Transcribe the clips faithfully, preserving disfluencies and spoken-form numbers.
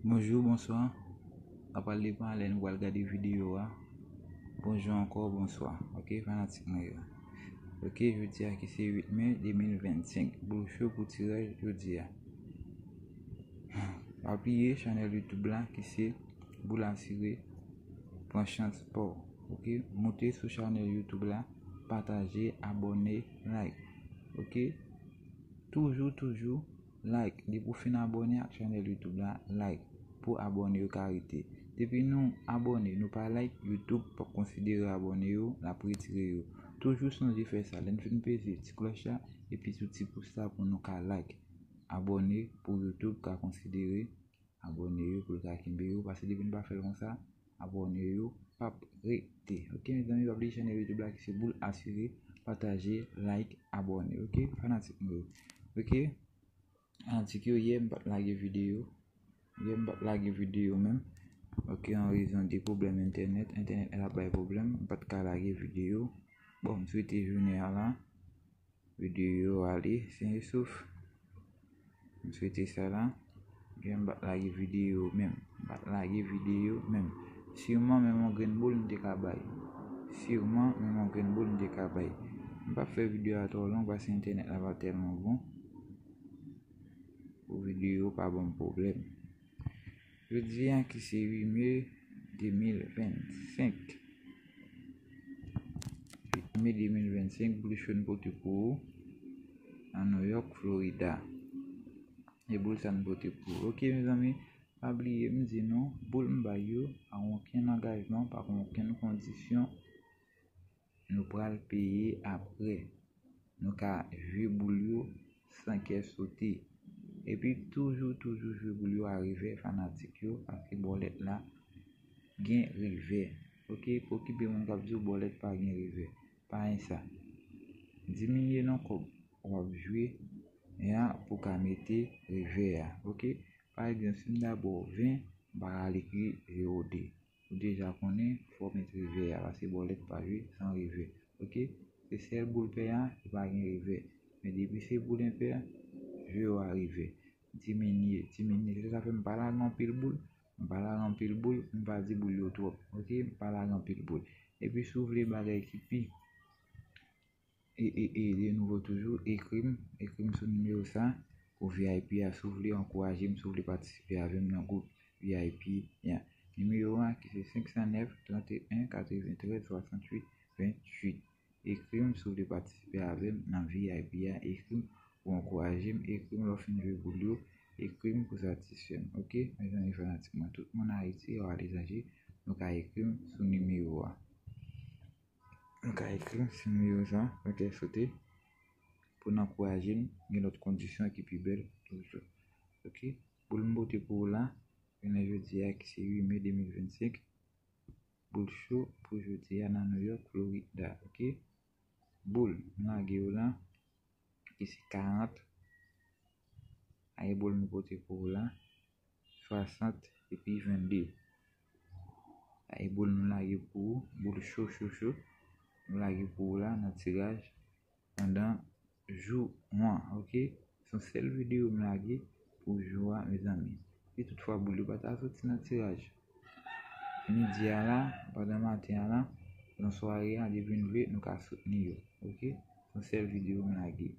Bonjou, bonswa. Sa pral depann lè nou pral gade videyo a. Bonjou ankò, bonswa. Ok, fanatik mwen yo. Ok, jodi a ki se uit me de mil vennsenk. Boul cho pou tiraj jodi a. Pa bliye chanèl YouTube la ki se Boul Asire, pran chans pa w. Ok, moute sou chanèl YouTube la, pataje, abòne, like. Ok, toujou, toujou, like. Depi w fin abòne ak chanèl YouTube la, like pou abòne yo ka rete. Depi nou abòne, nou pa like, YouTube p ap konsidere abòne yo, l ap retire yo. Toujou sonje fè sa. Lè n fin peze ti klòch la, epi sou ti pous la pou nou ka like. Abòne pou YouTube ka konsidere abòne yo, pou l ka kenbe yo, paske depi n pa fè l konsa, abòne yo p ap rete. Ok, mezanmi, pa bliye chanèl YouTube la ki se Boul Asire, pataje, like, abòne. Ok, fanatik mwen yo. Ok, fanatik yo, yè m pa t lage videyo. Yè m pa t lage videyo menm. Ok, an rezon de pwoblèm entènèt. Entènèt la t ap bay pwoblèm, m pa t ka lage videyo. Bon, m swete jounen an la, videyo ale, Sen Youssouf. M swete sa la. Gen m pa t lage videyo menm. M pa t lage videyo menm. Siman menm yon grenn boul m te ka bay. Siman menm yon grenn boul m te ka bay. M p ap fè videyo a twò long paske entènèt la pa tèlman bon. Pou videyo pa ban m pwoblèm. Jodi a ki se uit me de mil vennsenk. Uit me de mil vennsenk, boul cho n pote pou ou nan New York, Florida. E boul sa n pote pou ou. Ok, mezanmi, pa bliye m di nou, boul m bay yo, pa gen okenn angajman, pa gen okenn kondisyon. Nou pral peye apre. Nou ka jwe boul yo san kè sote. Epi toujou, toujou jwe boul yo a revè, fanatik yo, paske bòlèt la gen revè. Ok, pa okipe moun k ap di w bòlèt pa gen revè. Pa gen sa. Diminye nan kòb w ap jwe a pou ka mete revè a. Ok, pa egzanp, si m ta ba w ven, m pa ka al ekri zewo de. Ou deja konnen, fò w met revè a, paske bòlèt pa jwe san revè. Ok, se sèl boul pè a ki pa gen revè. Men depi se boul enpè, jwe yo a revè. Diminye, diminye. Se sa fè m pa lage anpil boul. M pa lage anpil boul, m pa di boul yo twòp. Ok, m pa lage anpil boul. Epi si w vle bagay ki pi e, e, e, de nouvo toujou, ekri m, ekri m sou nimewo sa pou V I P a, si w vle ankouraje m, si w vle patisipe avè m nan gwoup V I P a. Nimewo a ki se senk san nèf, trant e en, katreventrèz, swasanntuit, venntuit. Ekri m si w vle patisipe avè m nan V I P a, ekri m pou ankouraje m, ekri m lè w fin jwe boul yo, ekri m pou satisfè m. Ok, mezanmi fanatik mwen, tout moun Ayiti, yo aletranje, nou ka ekri m sou nimewo a. Nou ka ekri m sou nimewo sa, ok, sote, pou n ankouraje m, gen lòt kondisyon ki pi bèl toujou. Ok, boul m pote pou ou la, jounen jodi a ki se uit me de mil vennsenk, boul cho pou jodi a nan New York, Florida, ok. Boul m lage yo la, ki se karant. Ay boul m pote pou ou la, swasant epi vennde. Ay boul nou lage pou ou, boul cho, cho, cho. Nou lage pou ou la nan tiraj pandan jou an, ok? Se yon sèl videyo m lage pou jou a, mezanmi. Si toutfwa boul yo pa ta soti nan tiraj midi a la, pandan maten a la, nan sware a, depi n vle, nou ka soutni yo, ok? Se yon sèl videyo m lage.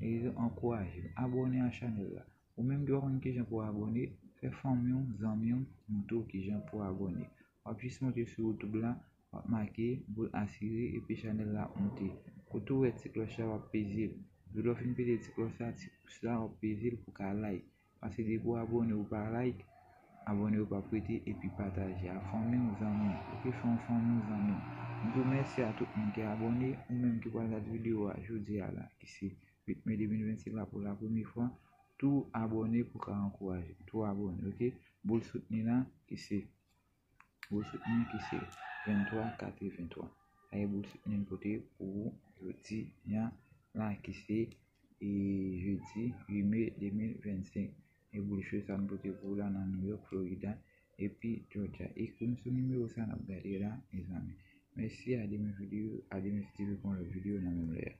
E yo ankouraje m. Abòne a chanèl la. Ou menm ki pa konn kijan pou w abòne, fè fanmi w, zanmi w, montre w kijan pou w abòne. W ap jis monte sou YouTube la, w ap make Boul Asire epi chanèl la ap monte. Kote w wè ti klòch la, w ap peze l. Epi lè w fin peze ti klòch la, ti pous la, w ap peze l pou w ka like. Paske depi w abòne, ou pa like, abòne yo p ap rete, epi pataje a fanmi w, zanmi w. Ok, fè yon fanmi w, zanmi w. M di w mèsi a tout moun ki abòne, ou menm ki pral gad videyo a jodi a la, ki se uit me de mil vennsenk la pou la premye fwa. Tou abòne pou ka ankouraje. Tou abòne, ok? Boul soutni la, ki se Boul soutni ki se venntwa katrevenntwa. Sa e boul soutni n pote pou ou jodi a la ki se, e, jedi uit me de mil vennsenk. E boul cho sa n pote pou ou la nan New York, Florida, epi Georgia. Ekri m sou nimewo sa n ap gade la, mezanmi. Mèsi, a demen videyo, a demen si Dye vle pou yon lòt videyo nan menm lè a.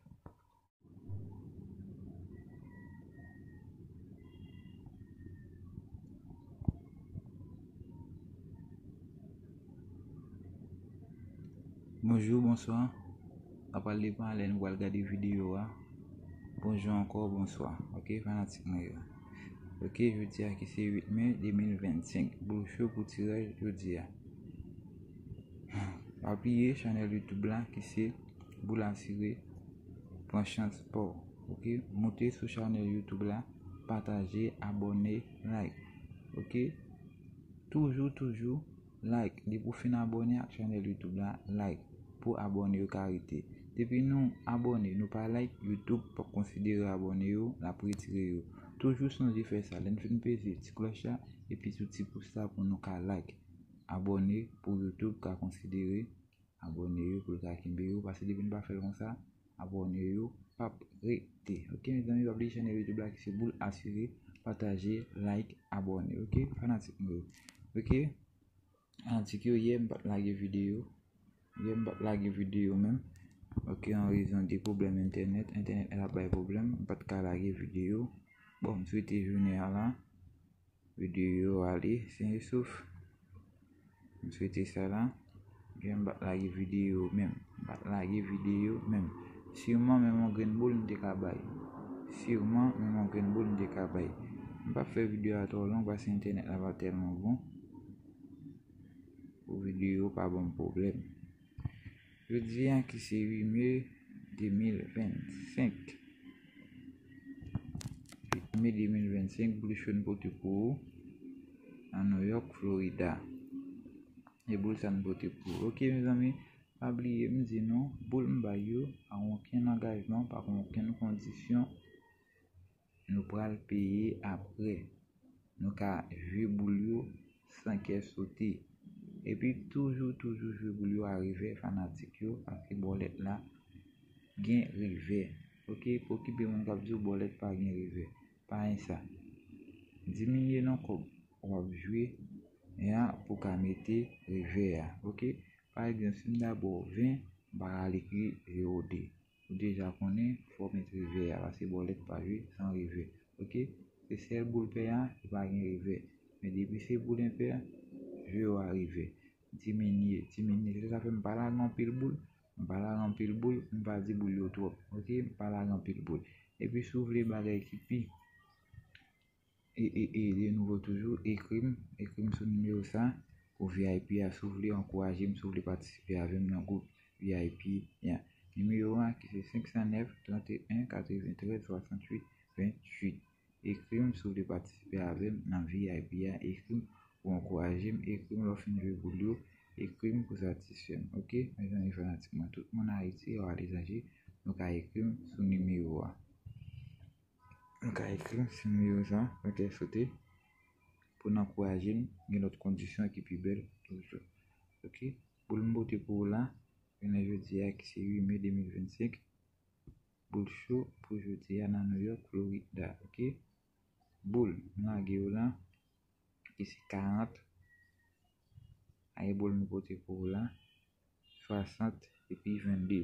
Bonjou, bonswa. Sa pral depann lè nou pral gade videyo a. Bonjou ankò, bonswa. Ok, fanatik mwen yo. Ok, jodi a ki se uit me de mil vennsenk. Boul cho pou tiraj jodi a. Pa bliye chanèl YouTube la ki se Boul Asire, pran chans pa w. Ok, moute sou chanèl YouTube la, pataje, abòne, like. Ok, toujou, toujou, like. Depi w fin abòne ak chanèl YouTube la, like pou abòne yo ka rete. Depi nou abòne, nou pa like, YouTube p ap konsidere abòne yo, l ap retire yo. Toujou sonje fè sa. Lè n fin peze ti klòch la, epi sou ti pous la pou nou ka like. Abòne pou YouTube ka konsidere abòne yo, pou l ka kenbe yo, paske depi n pa fè l konsa, abòne yo p ap rete. Ok, mezanmi, pa bliye chanèl YouTube la ki se Boul Asire, pataje, like, abòne. Ok, fanatik mwen yo. Ok, fanatik yo, yè m pa t lage videyo. Yè m pa t lage videyo menm. Ok, an rezon de pwoblèm entènèt. Entènèt la bay pwoblèm, m pa t ka lage videyo. Bon, m swete jounen an la, videyo ale, Sen Youssouf. M swete sa la. Yè m pa t lage videyo menm. M pa t lage videyo menm. Siman menm yon grenn boul m te ka bay. Siman menm yon grenn boul m te ka bay. M p ap fè videyo a twò long paske entènèt la pa tèlman bon. Pou videyo pa ban m pwoblèm. Jodi a ki se uit me de mil vennsenk. Uit me de mil vennsenk, boul cho n pote pou ou nan New York, Florida. E boul sa n pote pou ou. Ok, mezanmi, pa bliye m di nou, boul m bay yo, pa gen okenn angajman, pa gen okenn kondisyon. Nou pral peye apre. Nou ka jwe boul yo san kè sote. Epi toujou, toujou jwe boul yo a revè, fanatik yo, paske bòlèt la gen revè. Ok, pa okipe moun k ap di w bòlèt pa gen revè. Pa gen sa. Diminye nan kòb w ap jwe a pou ka mete revè a. Ok, pa egzanp, si m dabò ven, m pa ka al ekri zewo de. Ou deja konnen, fò w met revè a, paske bòlèt pa jwe san revè. Ok, se sèl boul pè a ki pa gen revè. Men depi se boul enpè, jwe yo a revè. Diminye, diminye. Se sa fè m pa lage anpil boul, m pa lage anpil boul, m pa di boul yo twòp. Ok, m pa lage anpil boul. Epi si w vle bagay ki pi e, e, e, de nouvo toujou, ekri m, ekri m sou nimewo sa pou V I P a, si w vle ankouraje m, si w vle patisipe avè m nan gwoup V I P a. Nimewo a ki se senk san nèf, trant e en, katreventrèz, swasanntuit, venntuit. Ekri m si w vle patisipe avè m nan V I P a, ekri m pou ankouraje m, ekri m lè w fin jwe boul yo, ekri m pou satisfè m. Ok, mezanmi fanatik mwen, tout moun Ayiti, yo aletranje, nou ka ekri m sou nimewo a. Nou ka ekri m sou nimewo sa, ok, sote, pou n ankouraje m, gen lòt kondisyon ki pi bèl toujou. Ok, boul m pote pou ou la, jounen jodi a ki se uit me de mil vennsenk, boul cho pou jodi a nan New York, Florida, ok. Boul m lage yo la, ki se karant. Ay boul m pote pou ou la, swasant epi vennde.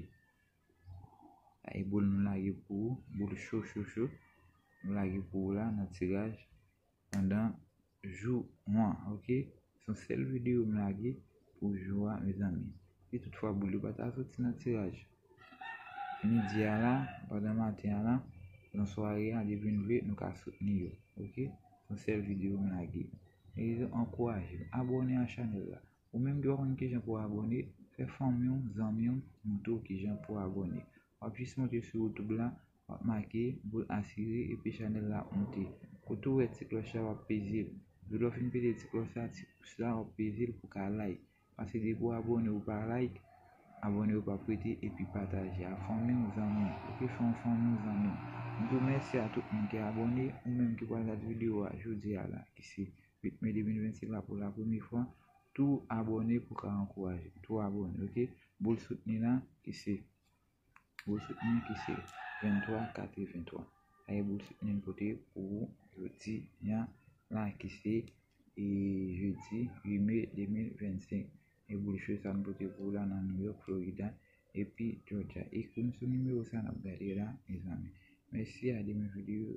Ay boul nou lage pou ou, boul cho, cho, cho. Nou lage pou ou la nan tiraj pandan jou an, ok? Se yon sèl videyo m lage pou jou a, mezanmi. Si toutfwa boul yo pa ta soti nan tiraj midi a la, pandan maten a la, nan sware a, depi n vle, nou ka soutni yo, ok? Se yon sèl videyo m lage. Mezanmi, ankouraje m, abòne a chanèl la. Ou menm ki pa konn kijan pou w abòne, fè fanmi w, zanmi w, montre w kijan pou w abòne. W ap jis monte sou YouTube la, w ap make Boul Asire epi chanèl la ap monte. Kote w wè ti klòch la, w ap peze l. Epi lè w fin peze ti klòch la, ti pous la, w ap peze l pou w ka like. Paske depi w abòne, ou pa like, abòne yo p ap rete, epi pataje a fanmi w, zanmi w. Ok, fè yon fanmi w, zanmi w. M di w mèsi a tout moun ki abòne, ou menm ki pral gad videyo a jodi a la, ki se uit me de mil vennsenk la pou la premye fwa. Tou abòne pou ka ankouraje. Tou abòne, ok? Boul soutni la, ki se, boul soutni ki se venntwa katrevenntwa. Sa e boul soutni n pote pou ou jodi a la, ki se, e, jedi uit me de mil vennsenk. E boul cho sa n pote pou ou la nan New York, Florida, epi Georgia. Ekri m sou nimewo sa n ap gade la, mezanmi. Mèsi, a demen videyo.